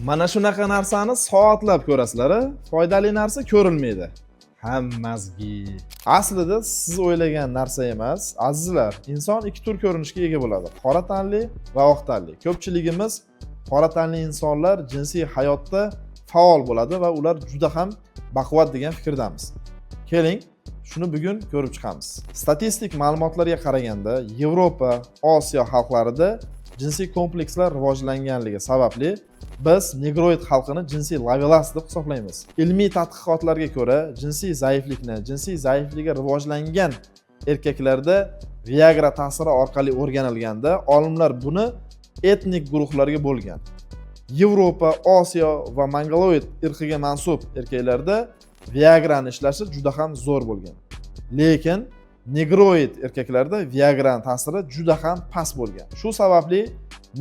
Mana shunaqa narsani soatlab ko'rasizlar, a? Foydali narsa ko'rilmaydi. Hammazgi. Aslida siz o'ylagan narsa emas, azizlar. Inson ikki tur ko'rinishga ega bo'ladi: qora tanli va oq tanli. Ko'pchiligimiz qora tanli insonlar jinsiy hayotda faol bo'ladi va ular juda ham baquvvat degan fikrdamiz. Keling, shuni bugun ko'rib chiqamiz. Statistik ma'lumotlarga qaraganda, Yevropa, Osiyo xalqlarida jinsiy komplekslar rivojlanganligi sababli biz negroid xalqini jinsiy lovelas deb hisoblaymiz. Ilmiy tadqiqotlarga ko'ra, jinsiy zaiflikni, jinsiy zaifligi rivojlangan erkaklarda Viagra ta'siri orqali o'rganilganda, olimlar buni etnik guruhlarga bo'lgan. Yevropa, Osiyo va mongoloid irqiga mansub erkaklarda Viagrani ishlashi juda ham zo'r bo'lgan. Lekin negroid erkaklarda Viagrani ta'siri juda ham past bo'lgan. Shu sababli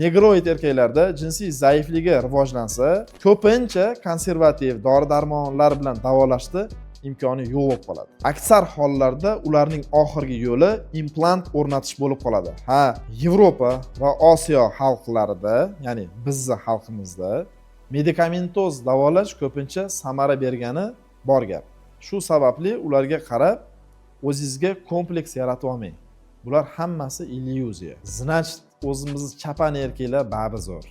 negroid erkaklarda jinsiy zaifligi rivojlansa, ko'pincha konservativ dori darmonlar bilan davolashni imkoni yo'q bo'lib qoladi. Aksar hollarda ularning oxirgi yo'li implant o'rnatish bo'lib qoladi. Ha, Yevropa va Osiyo xalqlarida, ya'ni bizni xalqimizda medikamentoz davolash ko'pincha samara bergani bor gap. Shu sababli ularga qarab o'zingizga kompleks yaratib olmang. Bular hammasi illyuziya. Значит, o'zimizni chapani erkaklar babi zo'r.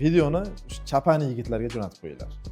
Videoni shu chapani yigitlarga jo'natib qo'yinglar.